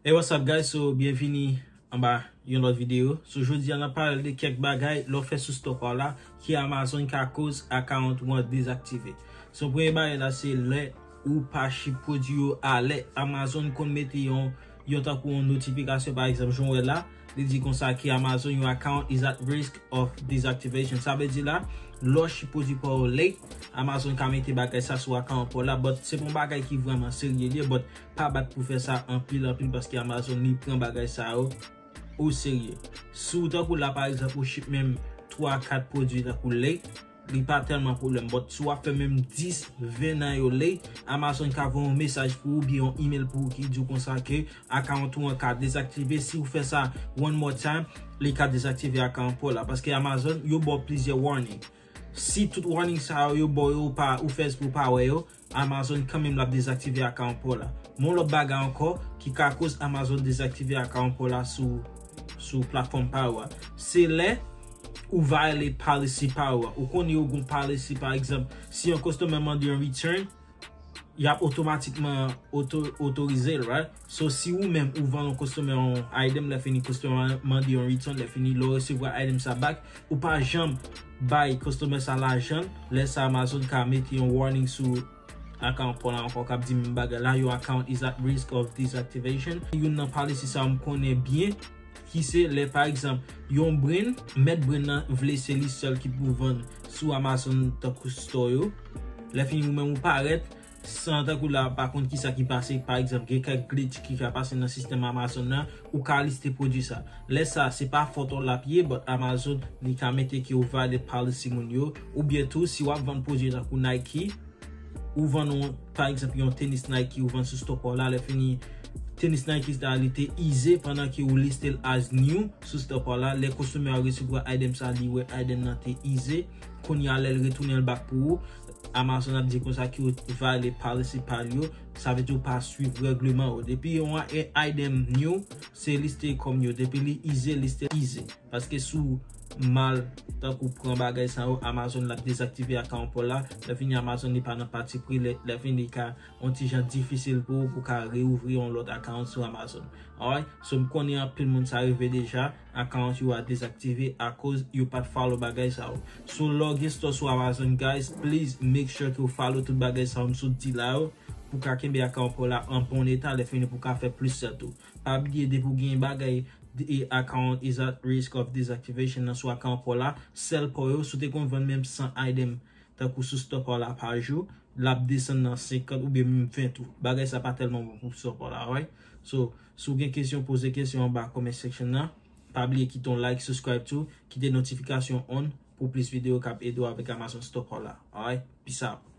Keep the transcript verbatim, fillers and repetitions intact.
Hey, what's up, guys? So, byenvini anba yon lòt videyo. So, jodi a, n ap pale de kèk bagay lè w fè sou Store Power la ki Amazon ka koz account ou an dezaktive. So, premye bagay la, se lè ou pa ship pwodui yo alè. Amazon konn mete yon, yon tankou yon notifikasyon, pa egzanp, jan w wè la, li di konsa ki Amazon, your account is at risk of deactivation. Sa vle di la, lè w ship pwodui pa w late, Amazon ka mete bagay sa sou account pa w la, but se pa yon bagay ki vrèman serye li ye, but pa bat pou fè sa anpil, anpil, paske Amazon li pran bagay sa yo o serye. Si w tankou la, pa egzanp, ou ship menm twa, kat pwodui tankou late, li pa tèlman pwoblèm. But si w ap fè menm dis, ven nan yo late, Amazon ka voye yon mesaj pou ou, oubyen yon email pou ou ki di w konsa ke account ou an ka dezaktive. Si w fè sa one more time, li ka dezaktive account pa w la. Paske Amazon, yo ba w plizyè warning. Si tout warning sa yo, yo ba w yo, ou pa, ou fè espre ou pa wè yo, Amazon kanmenm l ap dezaktive account pa w la. Men yon lòt bagay ankò ki ka koz Amazon dezaktive account pa w la sou, sou platfòm pa yo a, se lè ou violate policy pa yo a. Ou konnen yo gon policy, pa egzanp, si yon customer mande yon return, y ap otomatikman oto-, otorize l, right? So, si ou menm ou vann yon customer yon item, lè fini customer mande yon return, lè fini lè w resevwa item sa back, ou pa janm bay customer sa lajan, lè sa Amazon ka mete yon warning sou account pa w la ankò, k ap di menm bagay la, your account is at risk of deactivation. Youn nan policy sa m konnen byen, ki se lè, pa egzanp, yon brand, mèt brand nan vle se li sèl ki pou vann sou Amazon tankou store yo. Lè fini ou menm ou parèt, san tankou la, pa konn kisa ki pase, pa egzanp, gen kèk glitch ki ka pase nan sistèm Amazon nan, ou ka liste pwodui sa. Lè sa, se pa fòt ou l ap ye, but Amazon, li ka mete ke ou violate policy moun yo, oubyen tou, si w ap vann pwodui tankou Nike, ou vann yon, pa egzanp, yon tenis Nike, ou vann sou Store Power la, lè fini, tenis Nike sa, li te ize pandan ke ou liste l as new sou Store Power la, lè customer a resevwa item sa, li wè item nan te ize, kounye a lè l retounen l back pou ou, Amazon ap di konsa ke ou violate policy pa l yo, sa vle di ou pa swiv règleman yo. Depi yon i-, item new, se liste kòm yo. Depi li ize, liste ize. Paske si w mal tankou pran bagay sa yo, Amazon l ap dezaktive account pa w la. Lè fini Amazon li pa nan pati pri, lè, lè fini li ka yon ti jan difisil pou ou pou ka reouvri yon lòt account sou Amazon. Alright? So, m konnen anpil moun sa rive deja, account yo a dezaktive akoz yo pa t follow bagay sa yo. So, lè w gen store sou Amazon, guys, please make sure ke w follow tout bagay sa yo m sot di la yo, pou w ka kenbe account pa w la an bon eta, lè fini pou w ka fè plis sèl tou. Pa bliye, depi w gen bagay, the account is at risk of deactivation nan sou account pa w la, sell pa w yo, si w te konn vann menm san item, tankou sou Store Power la pa jou, l ap desann nan senkant oubyen menm ven tou. Bagay sa pa tèlman bon pou Store Power la, alright? So, si w gen kesyon, poze kesyon anba comment section nan. Pa bliye kite yon like, subscribe tou, kite notification on pou plis videyo k ap ede w avèk Amazon Store Power la. Alright? Peace out.